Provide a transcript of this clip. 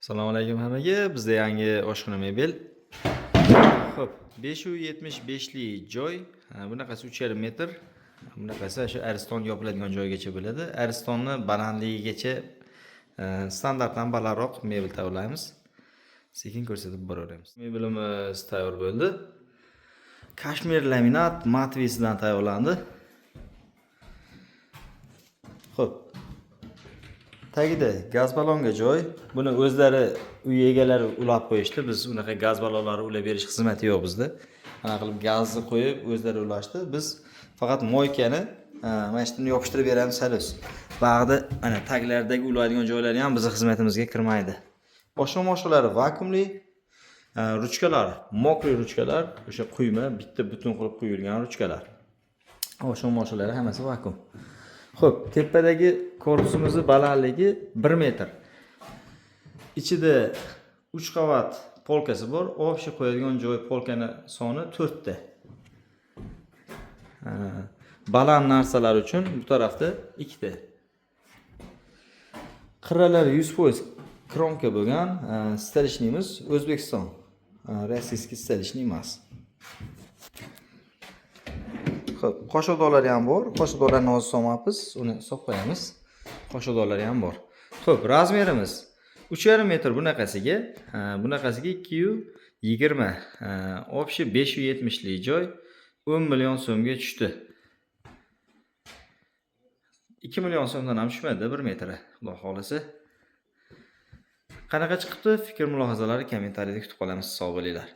Assalomu alaykum hammaga. Bizda yangi oshxona mebel. Xo'p, 575 lik joy. Bunaqasi 3,5 metr. Bunaqasi shu ariston yopiladigan joygacha bo'ladi. Aristonni balandligigacha standartdan balandroq mebel tayyorlaymiz. Sekin ko'rsatib boraveramiz. Mebelimiz tayyor bo'ldi. Kashmir laminat matvisidan tayyorlandi. Xo'p. Tagida gaz ballonga joy. Buni o'zlari, uy egalari ulab qo'yishdi. Biz unaqa gaz ballonlarni ulab berish xizmati yo'q bizda. Ana qilib gazni qo'yib o'zlari ulashdi. Biz faqat мойка ni mana shuni yopishtirib beramiz, xolos. Bag'da ana taglaridagi ulaydigan joylari ham bizni xizmatimizga kirmaydi. Oshxona moshinalari vakuumli, ruchkalar, мокрый ruchkalar, o'sha quyma bitta butun qilib quyilgan ruchkalar. Oshxona moshinalari hammasi vakuum. Xo'p, tepadagi korpusimizni balandligi 1 metr. Ichida 3 qavat polkasi bor. Общий qo'yadigan joy polkani soni 4 ta. Baland narsalar uchun bu tarafda ikkita. Qirralari 100% кромка bo'lgan, столешник imiz O'zbekiston. Российский столешник emas. Xo'p, qoshiqdonlari ham bor. Qoshiqdonlarni hozir solmayapmiz, uni solib qo'yamiz. Qoshiqdonlari ham bor. Xo'p, размер imiz 3,5 metr bunaqasiga, bunaqasiga 220. Общий 570 lik joy 10 million so'mga tushdi. 2 million so'mdan ham tushmadi 1 metri, Xudo xohlasa. Qanaqa chiqibdi? Fikr mulohazalari kommentariyada kutib qolamiz. Sog' bo'linglar.